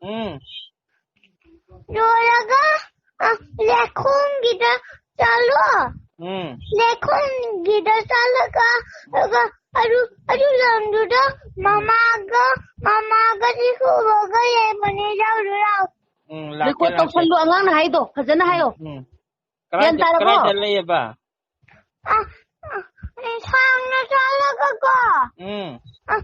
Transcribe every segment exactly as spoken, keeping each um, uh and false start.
ꯎꯝ꯫ ꯂꯣꯏꯔꯒ, ꯑ, ꯂꯩꯈꯣꯝꯒꯤꯗ ꯆꯠꯂꯣ꯫ ꯎꯝ꯫ ꯂꯩꯈꯣꯝꯒꯤꯗ ꯆꯠꯂꯒ, ꯑꯗꯨꯒ ꯑꯗꯨ, ꯑꯗꯨ ꯂꯝꯗꯨꯗ ꯃꯃꯥꯒ, ꯃꯃꯥꯒ ꯆꯤꯡꯈꯨꯕꯒ ꯂꯩꯕꯅꯦ, ꯌꯥꯎꯔꯨ ꯂꯥꯎ꯫ ꯎꯝ, ꯂꯥꯛꯀꯦ, record ꯂꯥꯛꯀꯦ꯫ ꯇꯧꯁꯜꯂꯨ, ꯑꯉꯥꯡꯅ ꯍꯥꯏꯗꯣ ꯐꯖꯅ ꯍꯥꯏꯌꯣ꯫ ꯎꯝ꯫ ꯒ꯭ꯌꯥꯟ ꯀꯗꯥꯏꯗ, ꯇꯥꯔꯕꯣ? ꯀꯗꯥꯏꯗ ꯂꯩꯌꯦꯕ? ꯑ, ꯑ, ꯁꯥꯡꯅ ꯆꯠꯂꯒꯀꯣ꯫ ꯎꯝ꯫ ꯑ,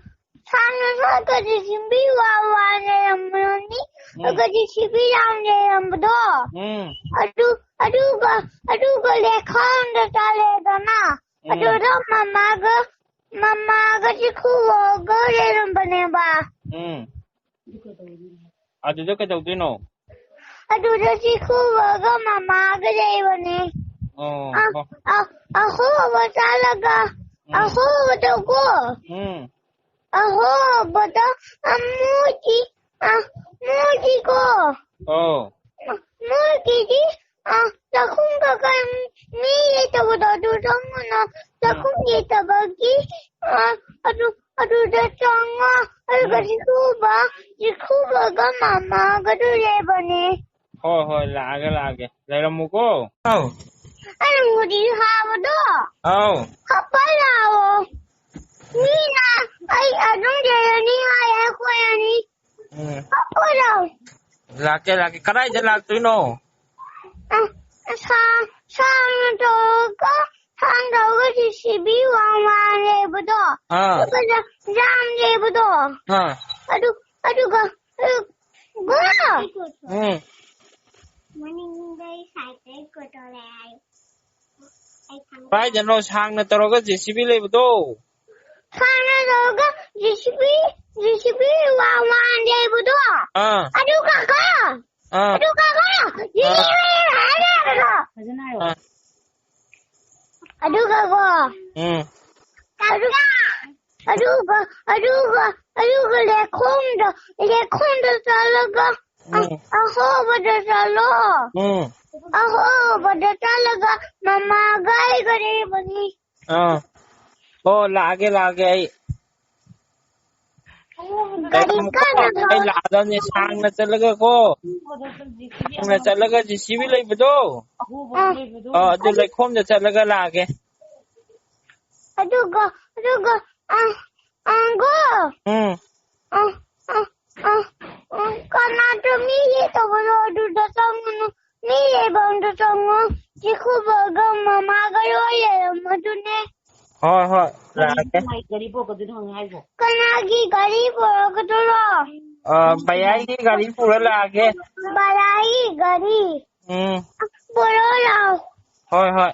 ꯁꯥꯡꯅ ꯆꯠꯂꯒ ꯖꯦ ꯁꯤ ꯕꯤ ꯋꯥ ꯋꯥ ꯂꯩꯔꯝꯃꯅꯤ꯫ ꯎꯝ꯫ ꯑꯗꯨꯒ ꯖꯦ ꯁꯤ ꯕꯤ ꯌꯥꯝ ꯂꯩꯔꯝꯕꯗꯣ꯫ ꯎꯝ꯫ ꯑꯗꯨ, ꯑꯗꯨꯒ, ꯑꯗꯨꯒ ꯂꯩꯈꯣꯝꯗ ꯆꯠꯂꯦꯗꯅ꯫ ꯎꯝ꯫ ꯑꯗꯨꯗ ꯃꯃꯥꯒ, ꯃꯃꯥꯒ ꯆꯤꯡꯈꯨꯕꯒ ꯂꯩꯔꯝꯕꯅꯦꯕ꯫ ꯎꯝ꯫ ꯑꯗꯨꯗ ꯀꯩꯗꯧꯗꯣꯏꯅꯣ? ꯑꯗꯨꯗ ꯆꯤꯡꯈꯨꯕꯒ ꯃꯃꯥꯒ ꯂꯩꯕꯅꯦ꯫ ꯑꯣ, ꯑ, ꯑꯣ꯫ ꯑ, ꯑꯍꯣꯕ ꯆꯥꯂꯒ, ꯎꯝ꯫ ꯑꯍꯣꯕꯗꯀꯣ꯫ ꯎꯝ꯫ ꯑꯍꯣꯕꯗ ꯑꯃꯨꯒꯤ, ꯑ, ꯃꯣꯏꯒꯤꯀꯣ꯫ ꯑꯣ꯫ ꯃꯣꯏꯒꯤꯗꯤ, ꯑ, ꯆꯥꯛꯈꯨꯝ ꯀꯀꯟ ꯃꯤ ꯂꯩꯇꯕꯗꯣ ꯑꯗꯨ ꯆꯪꯉꯨꯅ ꯆꯥꯛꯈꯨꯝ ꯂꯩꯇꯕꯒꯤ, ꯑ, ꯑꯗꯨ ꯑꯗꯨꯗ ꯆꯪꯉꯣ꯫ ꯑꯗꯨꯒ ꯎꯝ꯫ ꯆꯤꯡꯈꯨꯕ, ꯆꯤꯡꯈꯨꯕꯒ ꯃꯃꯥꯒꯗꯨ ꯂꯩꯕꯅꯦ꯫ ꯍꯣꯏ, ꯍꯣꯏ, ꯂꯥꯛꯑꯒꯦ, ꯂꯥꯛꯑꯒꯦ꯫ ꯂꯩꯔꯝꯃꯨꯀꯣ꯫ ꯑꯧ꯫ ꯑꯩꯅ ꯃꯨꯔꯤ ꯍꯥꯕꯗꯣ ꯑꯧ꯫ ꯍꯥꯞꯄ ꯂꯥꯛꯑꯣ꯫ ꯃꯤꯅ ꯑꯩ ꯑꯗꯨꯝ ꯂꯩꯔꯅꯤ ꯍꯥꯏ, ꯑꯩꯈꯣꯏ ꯑꯅꯤ꯫ ꯎꯝ꯫ ꯍꯥꯞꯄ ꯂꯥꯛꯑꯣ꯫ ꯂꯥꯛꯀꯦ, ꯂꯥꯛꯀꯦ꯫ ꯀꯗꯥꯏꯗ ꯂꯥꯛꯇꯣꯏꯅꯣ? ꯑ, ꯁꯥ-, ꯁꯥꯡꯅ ꯇꯧꯔꯒ, ꯁꯥꯡꯅ ꯇꯧꯔꯒ ꯖꯦ ꯁꯤ ꯕꯤ ꯋꯥꯡ ꯋꯥꯡ ꯂꯩꯕꯗꯣ꯫ ꯑꯥ꯫ ꯑꯗꯨꯒ ꯌꯥꯝ ꯂꯩꯕꯗꯣ꯫ ꯑꯥ꯫ ꯑꯗꯨ, ꯑꯗꯨꯒ, ꯑꯗꯨꯒ ꯎꯝ꯫ ꯃꯅꯤꯡꯗꯩ ꯁꯥꯏꯗꯩ ꯀꯣꯠꯇꯣꯔꯦ ꯍꯥꯏꯌꯨ꯫ ꯑꯩ ꯈꯪꯗꯦ꯫ ꯀꯥꯏꯗꯅꯣ ꯁꯥꯡꯅ ꯇꯧꯔꯒ ꯖꯦ ꯁꯤ ꯕꯤ ꯂꯩꯕꯗꯣ? ꯁꯥꯡꯅ ꯇꯧꯔꯒ J C B, J C B ꯋꯥꯡ ꯋꯥꯡ ꯂꯩꯕꯗꯣ? ꯑꯥ꯫ ꯑꯗꯨ ꯀꯥꯀꯥ꯫ ꯑꯥ꯫ ꯑꯗꯨ ꯀꯥꯀꯥ꯫ ꯑꯥ꯫ ꯐꯖꯅ ꯍꯥꯏꯌꯣ꯫ ꯑꯥ꯫ ꯑꯗꯨꯒꯀꯣ꯫ ꯎꯝ꯫ ꯑꯗꯨꯒ, ꯑꯗꯨꯒ, ꯑꯗꯨꯒ, ꯑꯗꯨꯒ ꯂꯩꯈꯣꯝꯗ, ꯂꯩꯈꯣꯝꯗ ꯆꯠꯂꯒ, ꯑ-, ꯎꯝ꯫ ꯑꯍꯣꯕꯗ ꯆꯠꯂꯣ꯫ ꯎꯝ꯫ ꯑꯍꯣꯕꯗ ꯆꯠꯂꯒ ꯃꯃꯥꯒ ꯑꯩꯒ ꯂꯩꯕꯅꯤ꯫ ꯑꯥ꯫ ꯑꯣ, ꯂꯥꯛꯑꯒꯦ, ꯂꯥꯛꯑꯒꯦ ꯑꯩ꯫ ꯒꯥꯔꯤ ꯀꯟꯅ ꯑꯩ ꯊꯧꯔꯤ꯫ ꯂꯥꯛꯑꯗꯕꯅꯦ, ꯁꯥꯡꯅ ꯆꯠꯂꯒꯀꯣ, ꯁꯥꯡꯅ ꯆꯠꯂꯒ ꯖꯦ ꯁꯤ ꯕꯤ ꯂꯩꯕꯗꯣ, ꯑ, ꯑ, ꯑꯗꯨ ꯑꯗꯨ ꯂꯩꯈꯣꯝꯗ ꯆꯠꯂꯒ ꯂꯥꯛꯑꯒꯦ꯫ ꯑꯗꯨꯒ, ꯑꯗꯨꯒ, ꯑ, ꯑ, ꯒꯣ꯫ ꯎꯝ꯫ ꯑ, ꯑ, ꯑ, ꯑ, ꯀꯅꯥꯗꯣ ꯃꯤ ꯂꯩꯇꯕꯗꯣ ꯑꯗꯨꯗ ꯆꯪꯉꯨꯅꯨ꯫ ꯃꯤ ꯂꯩꯐꯝꯗ ꯆꯪꯉꯣ꯫ ꯆꯤꯈꯨꯕꯒ ꯃꯃꯥꯒ ꯂꯣꯏ ꯂꯩꯔꯝꯃꯗꯨꯅꯦ꯫ ꯍꯣꯏ, ꯍꯣꯏ, ꯂꯥꯛꯑꯒꯦ꯫ ꯀꯅꯥꯒꯤ ꯒꯥꯔꯤ ꯄꯨꯔꯛꯀꯗꯣꯏꯅꯣ ꯍꯪꯉꯦ ꯍꯥꯏꯕꯣ? ꯀꯅꯥꯒꯤ ꯒꯥꯔꯤ ꯄꯨꯔꯛꯀꯗꯣꯏꯔꯣ? ꯑ, ꯚꯌꯥꯏꯒꯤ ꯒꯥꯔꯤ ꯄꯨꯔ ꯂꯥꯛꯑꯒꯦ꯫ ꯚꯌꯥꯏꯒꯤ ꯒꯥꯔꯤ? ꯎꯝ꯫ ꯄꯨꯔꯛꯑꯣ ꯂꯥꯛꯑꯣ꯫ ꯍꯣꯏ, ꯍꯣꯏ꯫